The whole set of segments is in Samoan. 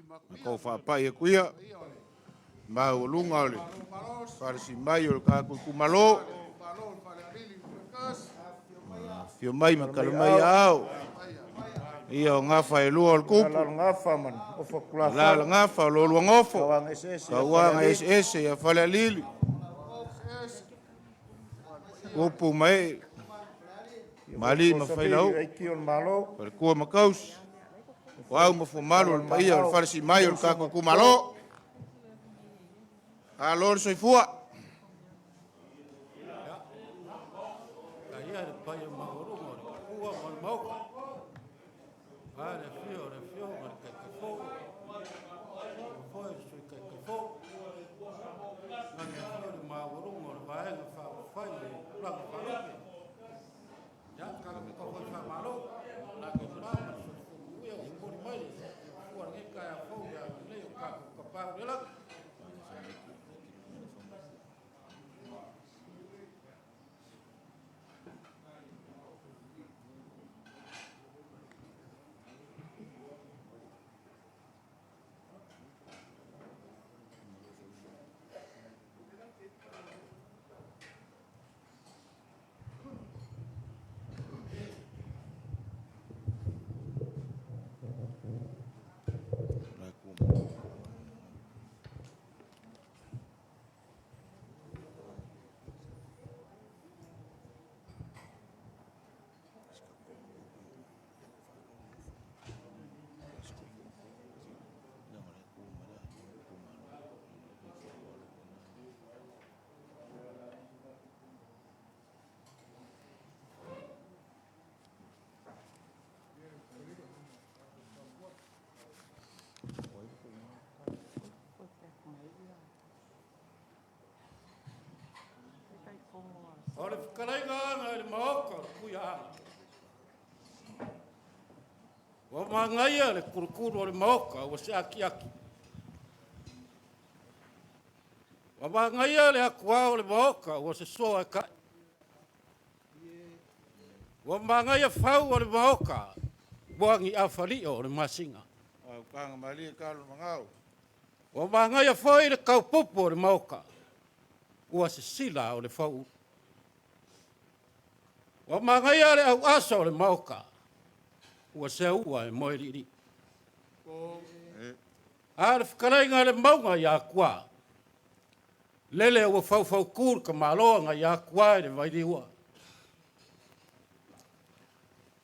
Matou faapai atu ia maualuga o le falesimai o le tatou itumalo. Afio mai ma tala mai aao ia o gafa e lua o le tupu, alala gafa o lo oulua nofo, tauaga eseese ia Falealili, tupu ma ee, mali ma failau, faletua ma tausi, o au ma fuamalu o le paia o le falesimai o le tatou itumalo. Malo le soifua. Ia le paia maualuga o le Tupua ma le Maota. A le afio o le Afioga i le Taitaifono, afio foi le Sui Taitaifono, na le afio le maualuga o le Vaega Faaupufai i le tulaga faalupe. Ia, tatou tau faamalo, lagi e mama ma le soifua manuia ua momoli mai e le Nofoa i lenei taeao fou i le agalelei o le tatou Tapaau i le lagi. O le fetalaiga na i le maota o le Tuiaana, ua manaia le kulukulu o le maota ua seatiati. Ua manaia le atuao o le maota ua sosoa e tai. Ua manaia fau o le maota ua ni afalia o le masina. Ua manaia foi le taupupu o le maota ua sisila o le fauulu. Ua manaia le auaso o le maota ua seua e moe liilii. A o le fetalaiga i le mauga ia Atua, lele ua faufautu le tamaloa nai Atua i le vailiua.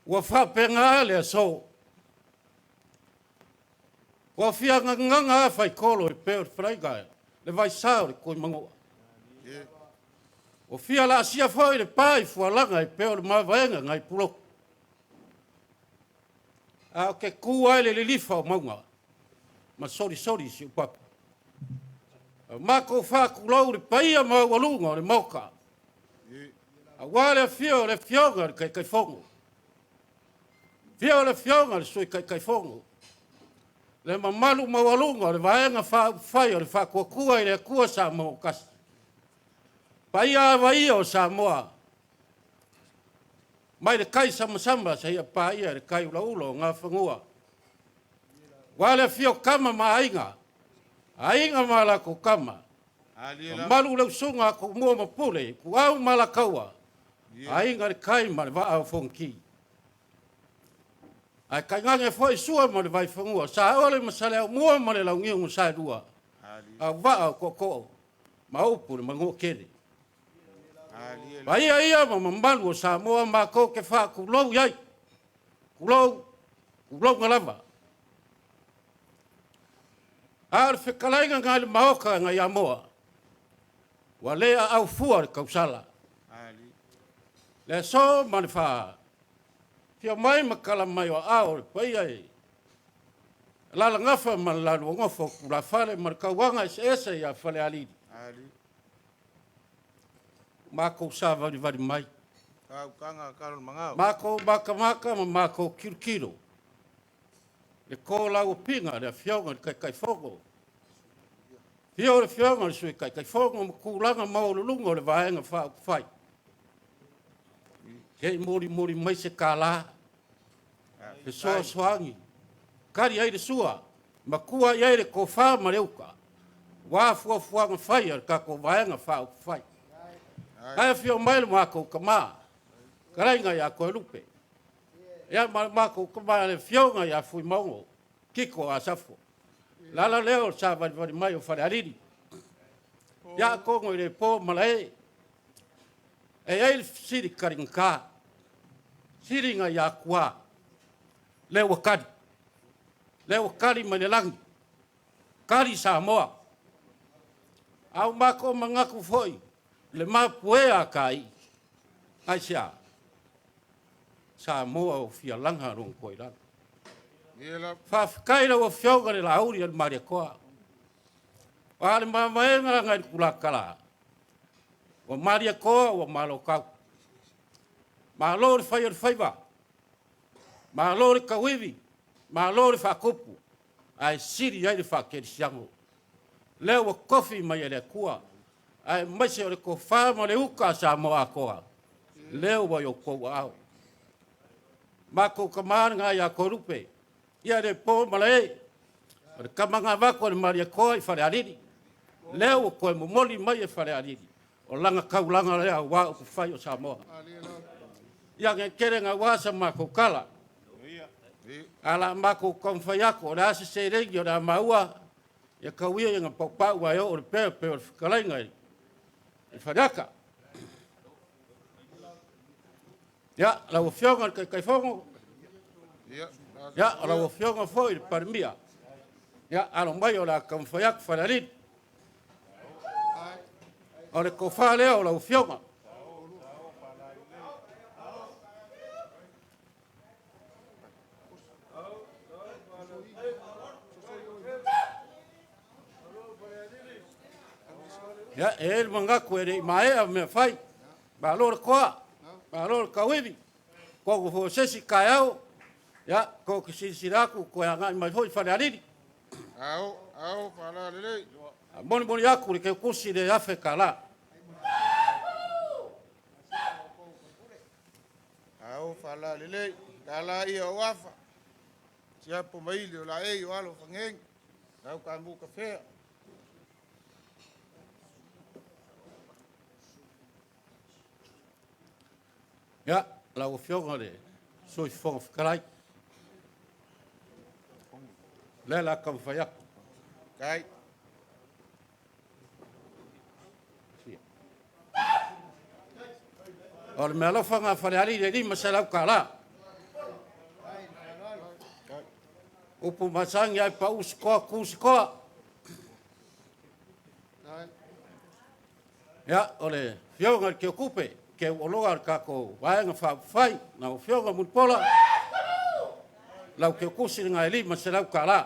Ua faapena le aso. Ua fia gagaga a faitolo e pei o le fetalaiga le Vaisa o le Tuimanua. Ua fia laasia foi le pa i Fualaga e pei o le mavaega nai Pulotu. Ae ou te tu ai i le lilifa o mauga ma solisoli siupapa. Matou faatulou le paia maualuga o le Maota, aua le afio o le Afioga i le Taitaifono, afio le Afioga i le Sui Taitaifono, le mamalu maualuga o le Vaega Faaupufai o le Faatuatua i le Atua Samoa ua Tasi, paia lava ia o Samoa, mai le tai samasama seia paia le tai ulaula o Nafanua, aua le afio o Tama ma Aiga, Aiga ma latou Tama, mamalu le usuga a Tumua ma Pule, Ituau ma Alataua, Aiga i le Tai ma le Vaa o Fonoti. Ae tainane foi Sua ma le Vaifanua, Saole ma Saleaaumua ma le Launiu na Saelua, Auvaa o Tootoo ma upu i le Manuatele. Paia ia ma mamalu o Samoa matou te faatulou i ai, tulou, tulouna lava. A o le fetalaiga nai le Maota nai Amoa, ua le aau fua le tausala. Le aso ma le fa, fia mai ma tala mai o aao o le paia e Alalagafa ma le lalua nofo o tulafale ma le tauaga eseese ia Falealili. Matou savalivali mai. Matou matamata ma matou tilotilo le tolauapiga a le Afioga i le Taitaifono, afio le Afioga i le Sui Taitaifono ma tulaga maualuluga o le Vaega Faaupufai, se i molimoli mai se tala fesoasoani, tali ai le sua. Matua i ai le tofa ma le uta, ua fuafuaga fai a le tatou Vaega Faaupufai. Ae afio mai le matou tama, fetalaiga ia Toelupe, ia ma le matou tama le Afioga ia Fuimaono Tito Asafo. O le ala lea o le savalivali mai o Falealili. Ia atonu e le po malae, e i ai le fesili taligata, sili na i atua, lea ua tali, lea ua tali mai le lagi, tali Samoa. A ua matou manatu foi i le mapue a Taii, aisea? Samoa ua fia laga lona toilalo. Faafetai i lau Afioga i le Laauli ma le Malietoa, a o le mavaega nai le tulata, ua Malietoa ua Malotau, malo le fai o le faiva, malo le tauivi, malo le faatupu, ae sili ai le faakerisiano. Lea ua tofi mai e le Atua, aemaise o le tofa ma le uta a Samoa atoa, lea ua i o outou aao. Matou tama lena ia Toelupe, ia e le po malae, o le tama na avatu e le Malietoa i Falealili, lea ua toe momoli mai e Falealili, o lana taulaga lea aua upufai o Samoa. Ia ne i tele naua sa matou tala, ae o le a matou taumafai atu, o le a se seleni o le a maua, ia tau ia ina paupau ae oo pea e pei o le fetalaiga i Faleata. Ia, lau Afioga i le Taitaifono, ia, o lau Afioga foi i le Palemia, ia, alo mai o le a taumafai atu Falealili. O le tofa lea o lau Afioga. Ia, e i ai le manatu e le i maea mea fai, malo le toa, malo le tauivi, atonu foi o se isi taeao, ia, tou te silasila atu toe agai mai foi Falealili. A molimoli atu le teutusi i le $1,000. Ao faalalelei, tala ia o afa, siapo maili o laei o alo o fagege, lau taamu tafea. Ia, lau Afioga i le Sui Fofoga Fetalai, o lea o le a taumafai atu. Tai. O le meaalofa lena a Falealili e $500. Upu masani lava e pau se toa, tu se toa. Ia, o le Afioga i le Teutupe, teu oloa a le tatou Vaega Faaupufai, lau Afioga Mulipola, lau teutusi lena e $500.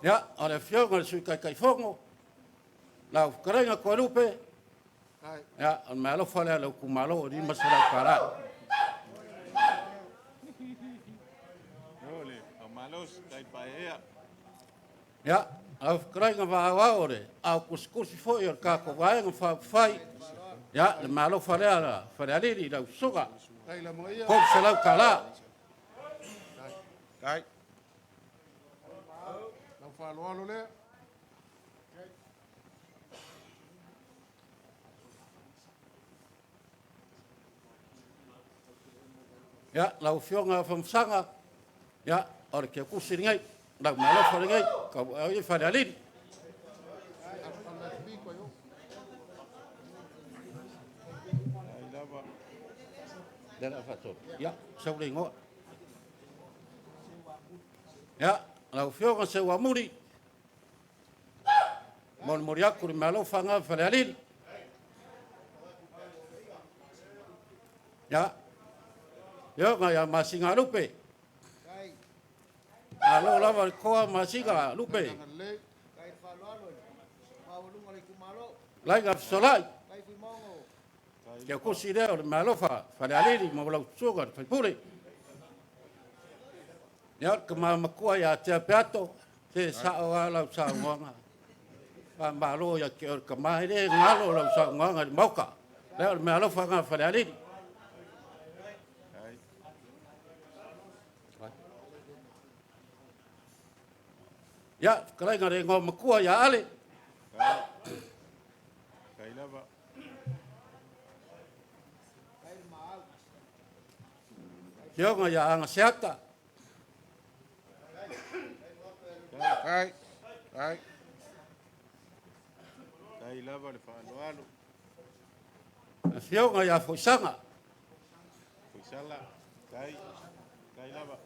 Ia, o le Afioga i le Sui Taitaifono, lau fetalaiga Toelupe, ia, o le meaalofa lea a lou itumalo e $500. Ia, lau fetalaiga Vaa o le ao tusitusi foi o le tatou Vaega Faaupufai, ia, le meaalofa lea a Falealili i lau susuga, $300. Tai. Lau faaaloalo lea. Ia, lau Afioga Afamasaga, ia, o le teutusi lenei, lau meaalofa lenei, tauaao ia Falealili. Ia, sau le igoa. Ia, lau Afioga Seuamuli, molimoli atu le meaalofa lena a Falealili. Ia, Afioga ia Masina Lupe, malo lava le toa Masina Lupe. Laiga Fesolai, teutusi lea o le meaalofa Falealili ma lau susuga i le faipule. Ia, o le tama matua ia Tea Peato, se sao lava lau saunoaga. Faamalo ia te oe le tama, e le galo lau saunoaga i le Maota. Ia, o le meaalofa lena a Falealili. Ia, fetalaiga le igoa matua ia Ale. Tai lava. Afioga ia Agaseata. Tai. Tai. Tai lava le faaaloalo. Afioga ia Foisaga. Foisala. Tai. Tai lava.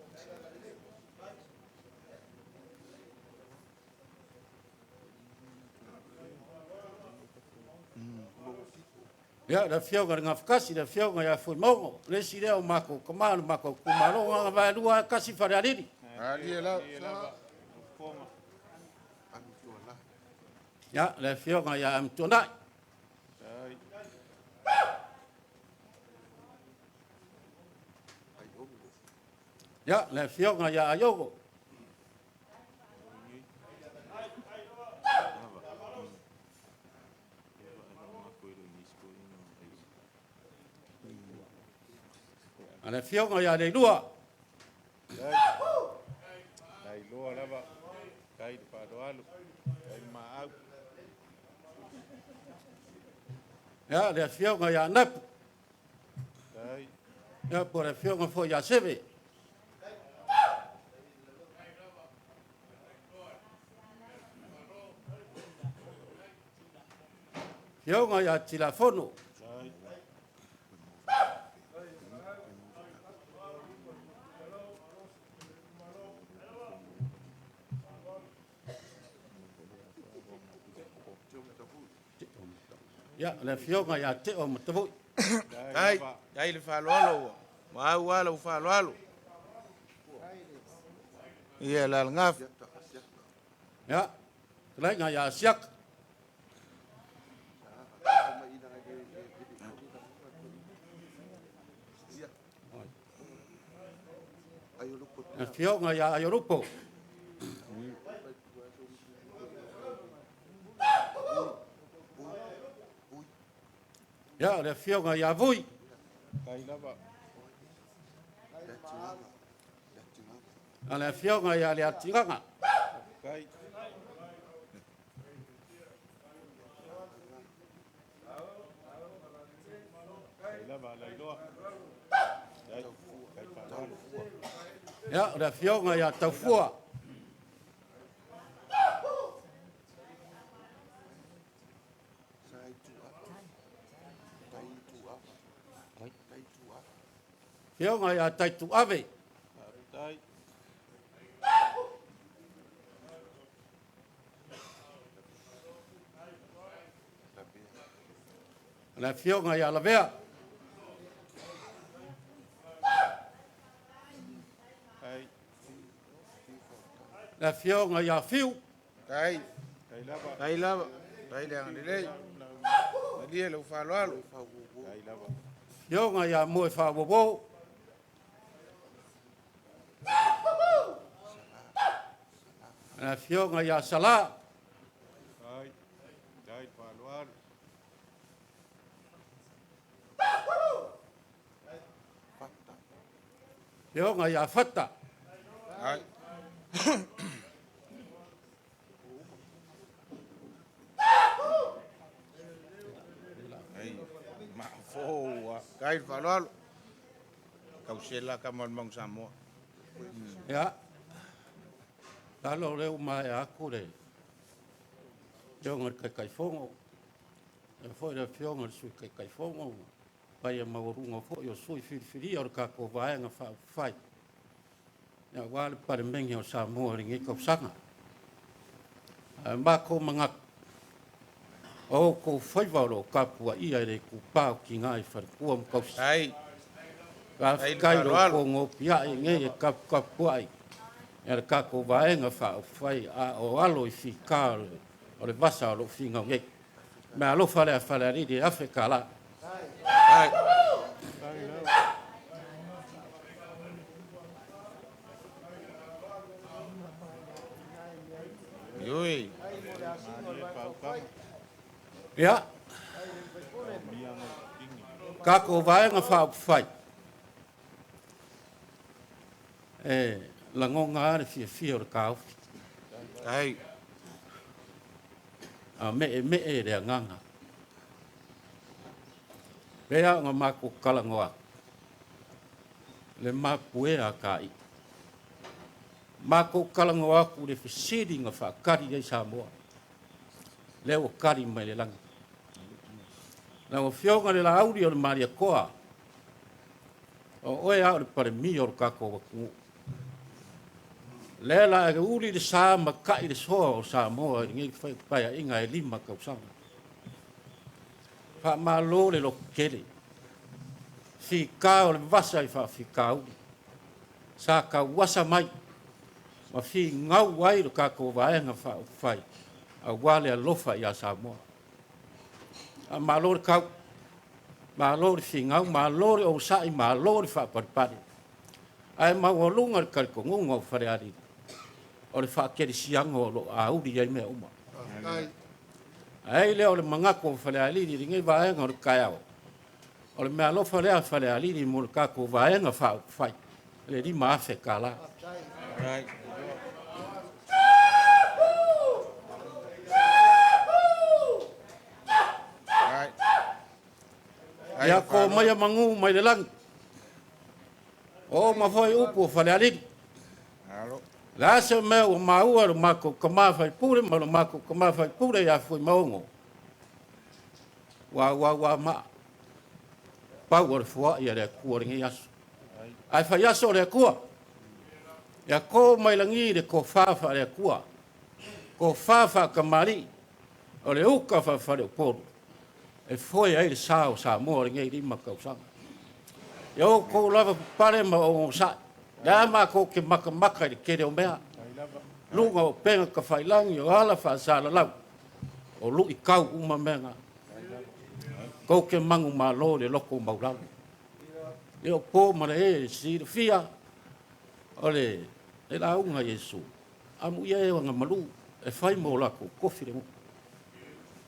Ia, le afioga i le Gafatasi, le afioga ia Fuimaono, le isi lea o matou tama o le matou itumalo, Gagavaelua 1 Falealili. Alie lava. Ia, le afioga ia Amituanai. Tai. Ia, le afioga ia Aiogo. A le afioga ia Leilua. Tai. Tai loa lava. Tai le faaaloalo. Tai le maau. Ia, le afioga ia Napu. Tai. Ia, po o le afioga foi ia Seve. Afioga ia Tilafono. Tai. Ia, le afioga ia Teo Matavui. Tai. Tai le faaaloalo ua. Maau lava lau faaaloalo. Ia le alagafa. Ia, fetalaiga ia Siaka. Afioga ia Aiolupo. Ia, le afioga ia Vui. Tai lava. A le afioga ia Leatigaga. Tai. Tai lava Lailoa. Tai. Tai faaaloalo. Ia, o le afioga ia Taufua. Afioga ia Taituave. Tai. Le afioga ia Lavea. Tai. Le afioga ia Fiu. Tai. Tai lava. Tai lava. Tai le agalelei. Malie lau faaaloalo. Tai lava. Afioga ia Moe Faawowo. Le afioga ia Salā. Tai. Tai faaaloalo. Afioga ia Fata. Tai. Ai, mafoua. Tai le faaaloalo. Kausela ka ma le Mauga Samoa. Ia, lalo lea ua maea atu le afioga i le Taitaifono, e foi le afioga i le Sui Taitaifono, paia maualuga foi o sui filifilia o le tatou Vaega Faaupufai, aua le Palemene o Samoa i lenei tausaga. Ae matou manatu, o outou faiva o lo o tapuaia e le itupa o tina i faletua ma tausi. Tai. Faafetai i lo outou nopiai nei e taputapuai e le tatou Vaega Faaupufai a o alo i fita o le vasa o lo o finau nei. Me alofa lea Falealili e $1,000. Tai. Ioe. Ia, tatou Vaega Faaupufai, e lagona lava le fiafia o le taofi. Ai. A meemee le agaga. Pei lava ona matou talanoa atu, le mapuea a Kaii. Matou talanoa atu i le fesili na faatali ai Samoa, lea ua tali mai le lagi. Lau Afioga i le Laauli o le Malietoa, o oe lava o le Palemia o le tatou atunuu. O lea o le a e uli le sa ma tai le soa o Samoa i lenei Paeaiga e 5 tausaga. Faamalo le lototele, fita o le vasa i faafitauli, sa tauasa mai ma finau ai le tatou Vaega Faaupufai aua le alofa ia Samoa. Faamalo le tau, malo le finau, malo le onosai, malo le faapalepale. Ae maualuga le talitonuga o Falealili, o le faakerisiano o lo o auli ai mea uma. Ae i ai lea o le manatu o Falealili i lenei vaega o le taeao, o le meaalofa lea a Falealili mo le tatou Vaega Faaupufai, le $5,000. Ia to maia manu mai le lagi, o uma foi upu o Falealili. O le a se mea ua maua e lo matou tama faipule ma lo matou tama faipule ia Fuimaono, ua auau lava maa, pau o le foai a le Atua i lenei aso. Ae fai aso le Atua, ia to mai lagi le tofa faale-Atua, tofa faatamalii, o le uta faafaleupolu e foe ai le sa o Samoa i lenei 5 tausaga. Ia outou lava papale ma onosai, o lea matou te matamata i le tele o mea, luga o upega tafailagi o ala faasalalau, o luitau uma mea na. Tou te manumalo i le loto maualalo. E le o po ma le silafia o le lauga a Iesu, amuia e aga malu e fai ma o latou tofi le nuu.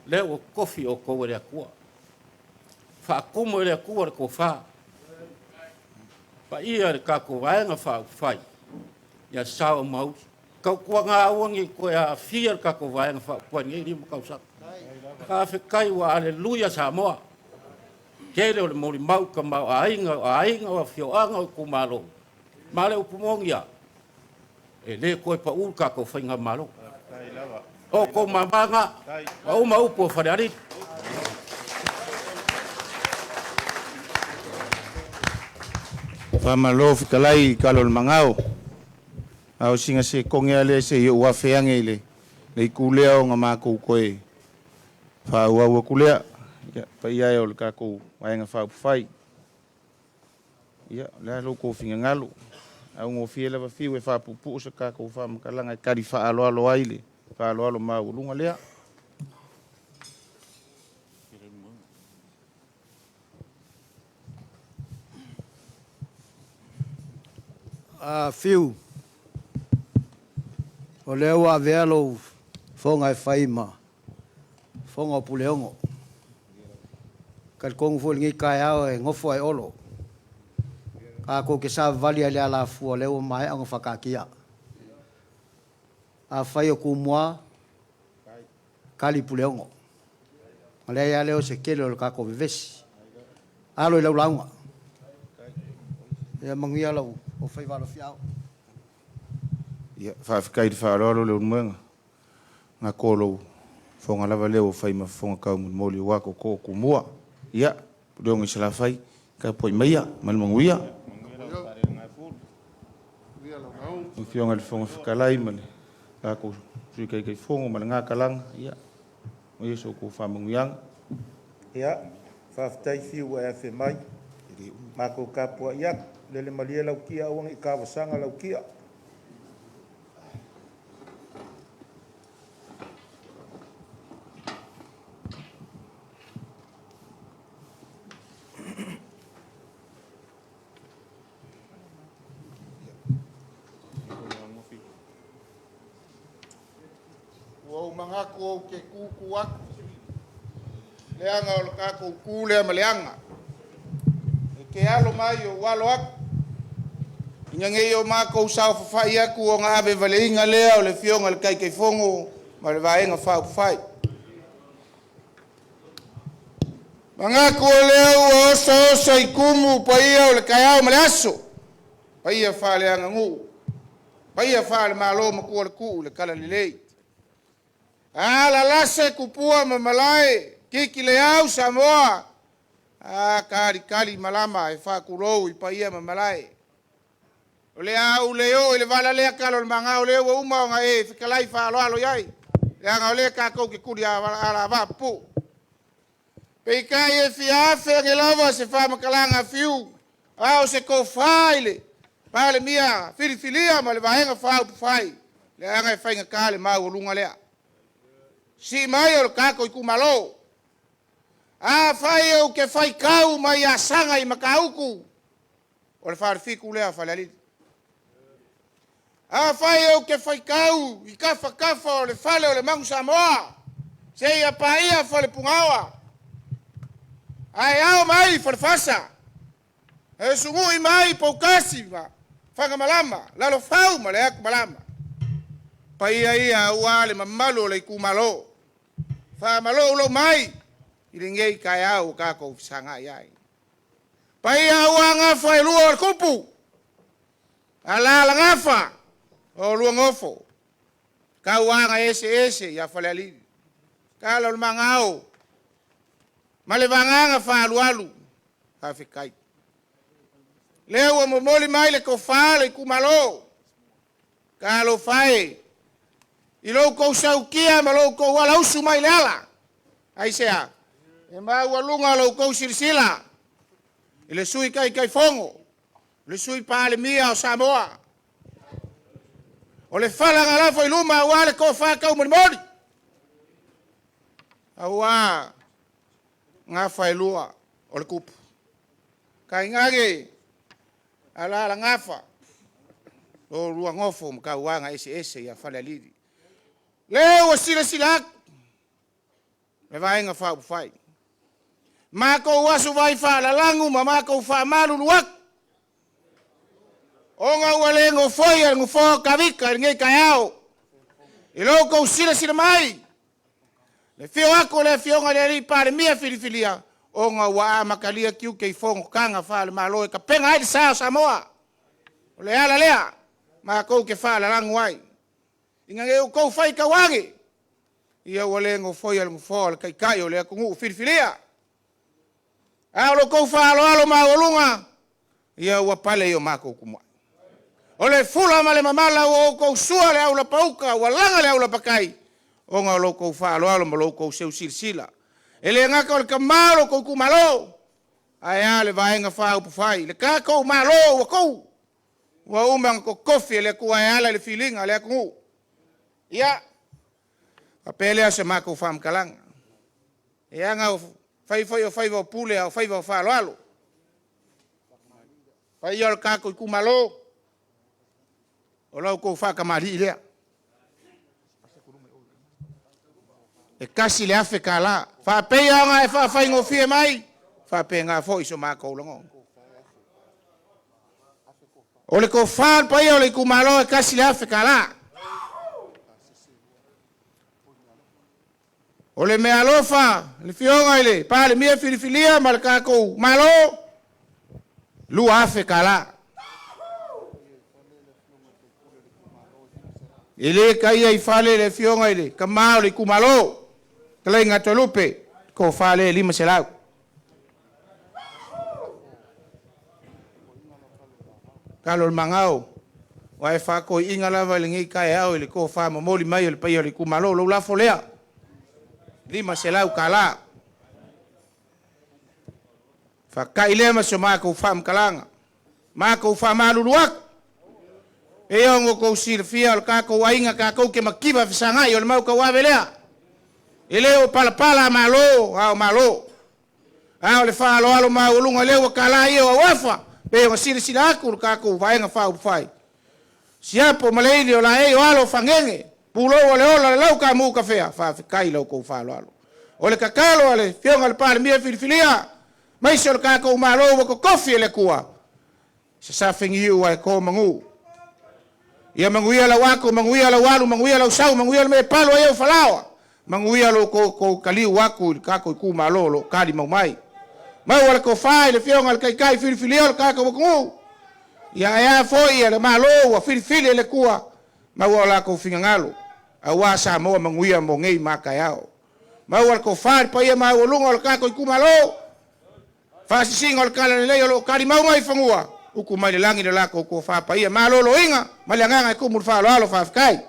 Lea ua tofi outou e le Atua, faatumu e le Atua le tofa, paia i le tatou Vaega Faaupufai, ia sao ma uli. Tautuana aua ne i toe aafia le tatou Vaega Faaupufai i lenei 5 tausaga. Faafetai ua aleluia Samoa. Tele o le molimau tamaoaiga o aiga, o afioaga, o itumalo, ma le upu moni lava, e le toe pau le tatou faigamalo. O outou mama na, ua uma upu o Falealili. Faamalo fetalai i tala o le magao, a o sina sekone lava lea se i ou afe ane i le itu lea ona matou toe faaauau atu lea. Ia, paia e o le tatou Vaega Faaupufai, ia, o le a lo outou finagalo, e augofie lava Fiu e faapuupuu se tatou faamatalaga e tali faaaloalo ai le faaaloalo maualuga lea. Fiu, o lea ua avea lou fofoga e fai ma fofoga o Puleono. E talitonu foi i lenei taeao e nofo ae Olo. Tatou te savavali lava i le alafua o lea ua maea ona faataatia. Afai o Tumua, tali Puleono. Ona leai lava lea o se tele o le tatou vevesi. Alo i lau lauga. Ia manuia lou faiva alofiaao. Ia, faafetai i le faaaloalo Leulumoega. Gatoa lou fofoga lava lea ua fai ma fofoga taumolimoli aua tootoo o Tumua. Ia, Puleono i Salafai, tapuai maia ma le manuia. Lau Afioga i le Fofoga Fetalai ma le tatou Sui Taitaifono ma lena talaga, ia, manuia sa outou faamanuiaga. Ia, faafetai Fiu ua e afe mai, matou tapuai atu, lele malie lau kia aua ne i tavasaga lau kia. Ua ou manatu ou te tu tu atu, leaga o le tatou tu lea ma le aga. E te alo mai ou alo atu. Ina nei o makou saofafai atu ona ave valeiga lea o le Afioga i le Taitaifono ma le Vaega Faaupufai. Manatu o lea ua osaosa i tumu paia o le taeao ma le aso, paia faaleaganuu, paia faale-Malo matua le tuu i le talalelei. Alalase tupua ma malae, tiki le au Samoa, a talitali malama e faatulou i paia ma malae. O le a ou le oo i le vala lea tala o le maga o lea ua uma ona e fetalai faaaloalo i ai, leaga o lea tatou te tuli alavaa pupuu. Peitai e fia afe ane lava se faamatalaga a Fiu, a o se tofa i le Palemia filifilia ma le Vaega Faaupufai, leaga e faigata le maualuga lea. Sii mai o le tatou itumalo. Afai ou te faitau mai Asaga i Matautu, o le Falefitu lea a Falealili. Afai ou te faitau i tafatafa o le fale o le Manu Samoa, seia paia Falepunaoa, ae ao mai Falefasa, e sugui mai Poutasi ma Fagamalama, Lalofau ma le Atumalama. Paia ia aua le mamalu o le itumalo. Faamalo lou mai i lenei taeao ua tatou fesagai ai. Paia aua gafa e lua o le tupu, alalagafa o lua nofo, tauaga eseese ia Falealili. Tala o le magao ma le vagaga faaalualu, faafetai. Lea ua momoli mai le tofa le itumalo, talofa e i lo outou sautia ma lo outou alausu mai le ala. Aisea? E maualuga lo outou silasila i le Sui Taitaifono, le Sui Palemia o Samoa. O le fala na lafo i luma aua le tofa taumolimoli, aua gafa e lua o le tupu. Tainane alalagafa o lua nofo ma tauaga eseese ia Falealili. Lea ua silasila atu le Vaega Faaupufai, matou aso vai faalalanu ma matou faamalulu atu, ona ua le nofoia le nofoa o Tavita i lenei taeao, i lo outou silasila mai, le afio atu o le Afioga i le Alii Palemia filifilia, ona ua amatalia tiute i fonotaga faale-Malo e tapena ai le sa o Samoa. O le ala lea matou te faalalanu ai, ina ne i outou faitau ane, ia ua le nofoia le nofoa o le Taitai o le atunuu filifilia. A o lo outou faaaloalo maualuga, ia ua pale i o matou tumuai. O le fula ma le mamala ua outou sua le aulapauta, ua laga le aulapatai, ona o lo outou faaaloalo ma lo outou seusilasila. E le gata o le tama o lo outou itumalo, ae a le Vaega Faaupufai, le tatou Malo ua tou, ua uma ona totofi e le Atua e ala i le filiga a le atunuu. Ia, faapea lea o se matou faamatalaga. E aga fai foi o faiva o pule a o faiva o faaaloalo. Paia o le tatou itumalo, o la outou faatamalii lea. E $1,000. Faapea ona e faafaigofie mai, faapena foi so matou lagona. O le tofa le paia o le itumalo e $1,000. O le meaalofa le Afioga i le Palemia filifilia ma le tatou Malo, $2,000. E le taia i fale le Afioga i le tama o le itumalo, fetalaiga Toelupe, tofa lea e 500. Talo o le magao, ua e faatoiina lava i lenei taeao i le tofa momoli mai o le paia o le itumalo. Lou lafo lea, $500. Faata'i lea ma se matou faamatalaga, matou faamalulu atu. E ona outou silafia o le tatou aiga tatou te mativa fesagai o le mau tauave lea. E le o palapala a Malo a o Malo. A o le faaaloalo maualuga lea ua tala ia o auafa, pei ona silasila atu le tatou Vaega Faaupufai. Siapo ma le ili o laei o alo o fagege, pulou o le ola le lau tamu kafea, faafetai i la outou faaaloalo. O le tatalo a le Afioga i le Palemia filifilia, maise o le tatou Malo ua totofi e le Atua. Se safegiu ae ko magu. Ia manuia lau ako, manuia lau alu, manuia lau sau, manuia le mea e palo ai au falaoa. Manuia lo kou kaliu aku i le kako itumalo o lo o kali mau mai. Maua le tofa i le Afioga i le Taitai filifilia o le tatou atunuu. Ia ae a foi le Malo ua filifili e le Atua, maua o latou finagalo, aua Samoa manuia mo nei ma a taeao. Maua le tofa i le paia maualuga o le tatou itumalo, faasisiga o le talalelei o lo o talimau mai i fanua, utu mai le lagi le latou tofa paia maloloina ma le agaga e tumu le faaaloalo. Faafetai.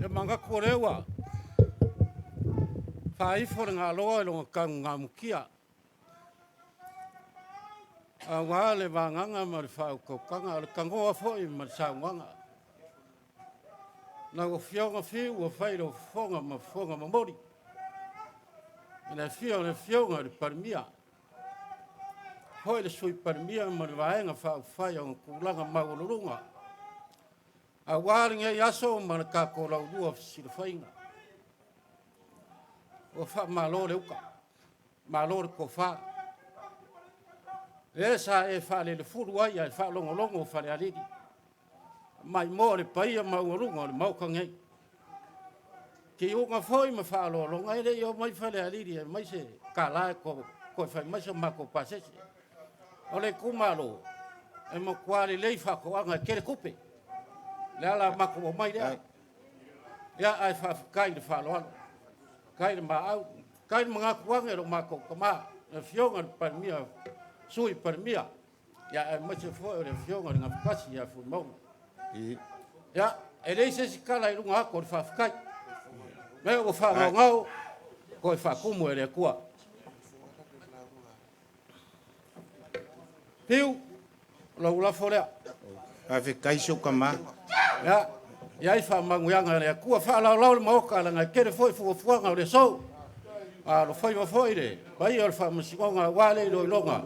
E manatu o lea ua faaifo le galoa i lona tanugamutia, aua le vagaga ma le faautautaga, o le tanoa foi ma le saunoaga. Lau Afioga Fiu ua fai lou fofoga ma fofoga momoli i le afio o le Afioga i le Palemia, foi le Sui Palemia ma le Vaega Faaupufai o ona tulaga maualuluga, aua lenei aso ma le tatou laulua fesilafaiga. Ua faamalo le uta, malo le tofa. Lea sa e faalelefulu ai ae faalogologo Falealili, maimoa le paia maualuga o le Maota nei. Tiuga foi ma faaaloaloga e le i omai Falealili e aumai se tala e toe fai mai se matou pasese. O le itumalo, e matua lelei faatoaga e tele tupe. Le ala matou omai lea. Ia, ae faafetai i le faaaloalo, faafetai le maau, faafetai le manatu ane i lo matou tama, le Afioga i le Palemia, Sui Palemia, ia aemaise foi o le Afioga i le Gafatasi ia Fuimaono. Ia, e leai se isi tala i luga atu o le faafetai. Mea ua faagaogao, toe faatumu e le Atua. Fiu, o lau lafo lea. Faafetai si ou tama. Ia, i ai faamanuiaga a le Atua, faalaolao le Maota, leaga e tele foi fuafuaga o le aso. A alofaiva foi le paia o le Faamasinoga aua le iloiloga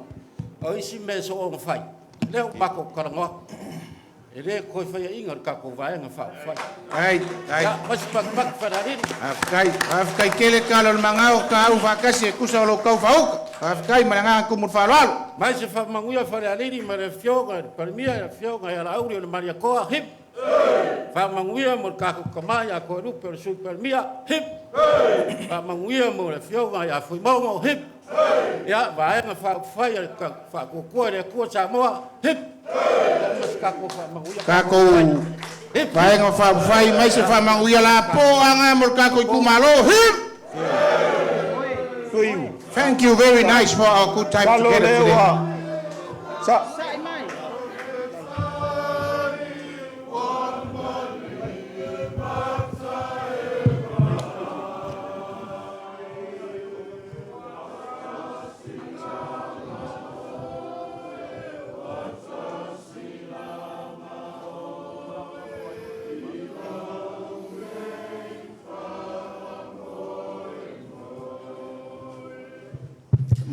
o isi mea soona fai, lea ua matou talanoa atu. E le toe faiaina le tatou Vaega Faaupufai. Ai, ai. Ia, fai se patupatu Falealili. Faafetai, faafetai tele tala o le magao taau faatasi e tusa o lou tau faauta. Faafetai ma le agaga tumu i le faaaloalo. Mai se faamanuia Falealili ma le Afioga i le Palemia, le Afioga ia Laauli o le Malietoa, hip! Faamanuia mo le tatou tama ia Toelupe o le Sui Palemia, hip! Faamanuia mo le Afioga ia Fuimaono, hip! Ia, Vaega Faaupufai a le Faatuatua i le Atua Samoa, hip! Ma se tatou faamanuia. Tatou Vaega Faaupufai mai se faamanuia lapo aga mo le tatou itumalo, hip! Fiu. Thank you very nice for our good time Salo together lea today. ua sa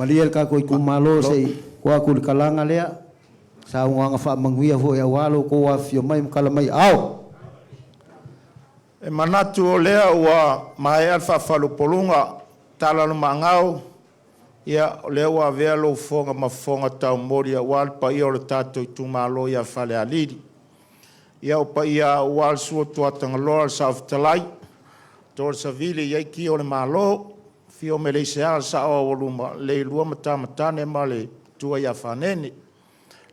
Malie le tatou itumalo se i tuu atu i le talaga lea, saunoaga faamanuia foi aua lo outou afifio mai ma tala mai aao. E manatu o lea ua maea le faafalupoluga tala o le maagao, ia o lea ua avea lou fofoga ma fofoga taumoli aua le paia o le tatou itumalo ia Falealili. Ia o paia aua le susu o Tuatagaloa le Saofetalai, to le savili i ai kia o le Malo, afio Meleisea le Sao Aualuma, Leilua Matamatane ma le Matua ia Fanene.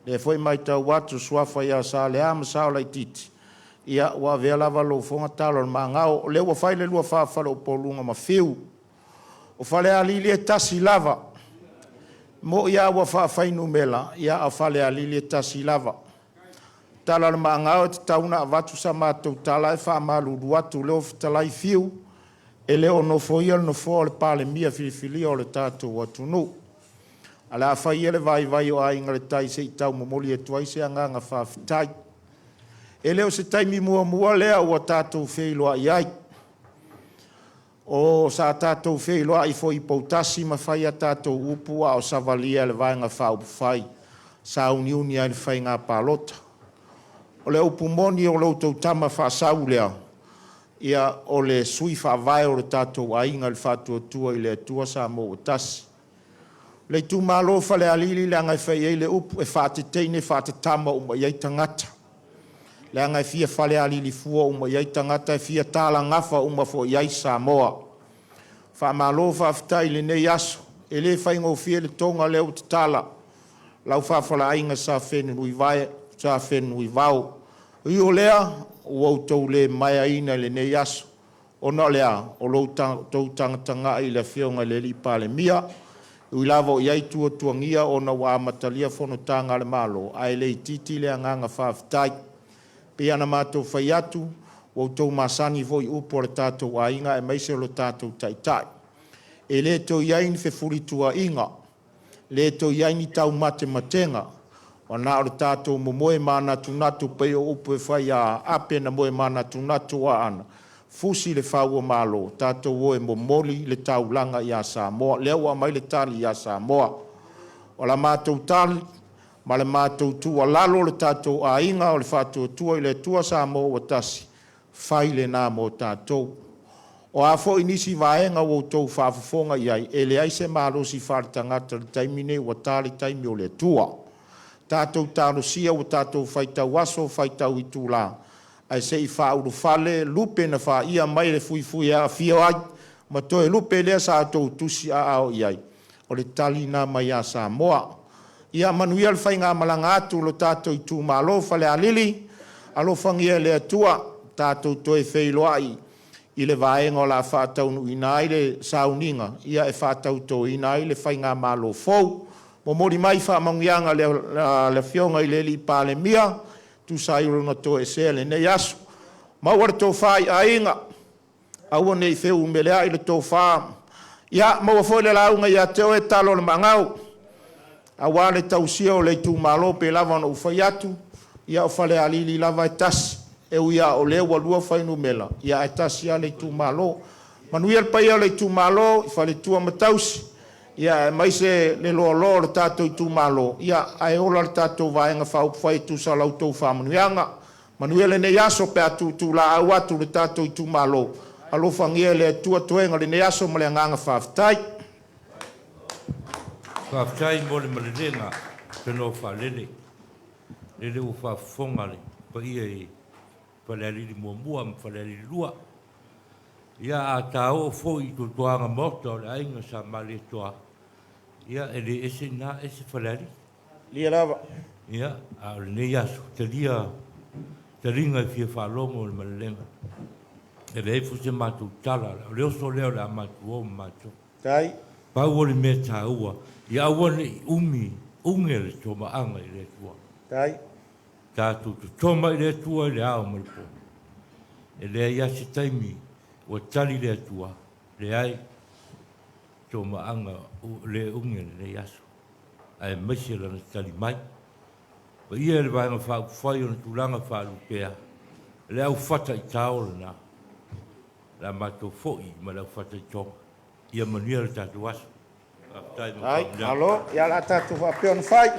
Lea foi matau atu suafa ia Salea ma Sao Laititi, ia ua avea lava lou fofoga talo o le magao. O lea ua fai le lua faa-faleupoluga ma Fiu. O Falealili e tasi lava, mo'i a ua faafainumera, ia a o Falealili e tasi lava. Tala o le maagao e tatau ona avatu sa matou tala e faamalulu atu leo fetalai Fiu, e le o nofoia le nofoa o le Palemia filifilia o le tatou atunuu. A le a fai ia le vaivai o Aiga i le Tai se i taumomoli atu ai se agaga faafetai. E le o se taimi muamua lea ua tatou feiloai ai. O sa tatou feiloai foi i Poutasi ma fai a tatou upu a o savalia e le Vaega Faaupufai sauniuni ai i le faiga palota. O le upu moni o lo outou tama faasau lea, ia o le sui faavae o le tatou aiga i le Faatuatua i le Atua Samoa ua Tasi. O le itumalo o Falealili leaga e fai i ai le upu, e faateteine faatatama uma i ai tagata, leaga e fia falealili fua uma i ai tagata, e fia talagafa uma foi i ai Samoa. Faamalo faafetai i lenei aso, e le faigofie le toga lea ua tatala, lau faafalaaina Sa Fenunuivao. E ui o lea, ua outou le maeaina i lenei aso, ona o le a? O lo outou tagatagai i le Afioga i le Palemia, e ui lava o i ai tuatuagia ona ua amatalia fonotaga a le Malo, ae le itiiti le agaga faafetai. E pei lava ona matou fai atu, ua outou masani foi i upu a le tatou aiga aemaise o le tatou Taitai. E le toe i ai ni fefulituaiga, le toe i ai ni taumatematega, ua na o le tatou momoe manatunatu pei o upu e fai a Ape na moe manatunatu Aana, fusi le fau o Malo, tatou o e momoli le taulaga ia Samoa. O lea ua aumai le tali ia Samoa. O la matou tali ma le matou tuualalo le tatou aiga o le Faatuatua i le Atua Samoa ua Tasi, fai lena mo tatou. O a foi nisi vaega ua outou faafofoga i ai, e leai se malosi faaletagata i le taimi lenei, ua ta le taimi o le Atua. Tatou talosia ua tatou faitau aso faitau itula, ae se i faaulufale lupe na faia mai le fuifui e aafia ai ma toe lupe lea sa outou tusiaao i ai, o le tali lena mai ia Samoa. Ia manuia le faigamalaga atu a lo tatou itumalo Falealili, alofagia e le Atua tatou toe feiloai i le vaega o le a faataunuuina ai le sauniga e faatautoina ai le faigamalo fou. Momoli mai faamanuiaga a le Afioga i le Palemia e tusa ai o lona toesea i lenei aso. Maua le tofa i aiga, aua ne i feumeleai le tofa, ia maua foi le lauga ia te oe talo o le Maagau, aua le tausia o le itumalo pei lava ona ou fai atu, ia o Falealili lava e tasi, e ui lava o lea ua lua fuainumera, ae tasi lava le itumalo. Manuia le paia o le itumalo i faletua ma tausi, aemaise le loaloa o le tatou itumalo, ae ola le tatou Vaega Faaupufai e tusa o la outou faamanuiaga. Manuia lenei aso pe a tutulaau atu le tatou itumalo, alofagia e le Atua toega o lenei aso ma le agaga faafetai. Faafetai mo le malelega tanoa faalele, lele ua faafofoga le paia i Falealili 1 ma Falealili 2. Ia a ta oo foi i tuatuaga maota o le aiga Sa Malietoa, ia e le ese i ina ese Falealili. Lia lava. Ia, a o lenei aso, talia taliga e fia faalogo le malelega. E leai foi se matou tala, o le oso lea o le a matou o ma matou. Tai. Pau o le mea taua, ia aua ne i umi, uge le tomaaga i le Atua. Tai. Tatou totoma i le Atua i le ao ma le po. E leai lava se taimi ua tali le Atua, leai, tomaaga le uge lenei aso, aemaise lana tali mai. Paia i le Vaega Faaupufai ona tulaga faalupea, le aufataitao lena, le a matou foi ma le aufataitoga. Ia manuia le tatou aso. Faafetai mo Ai, faamanuiaga. malo, ia o le a tatou faapea ona fai.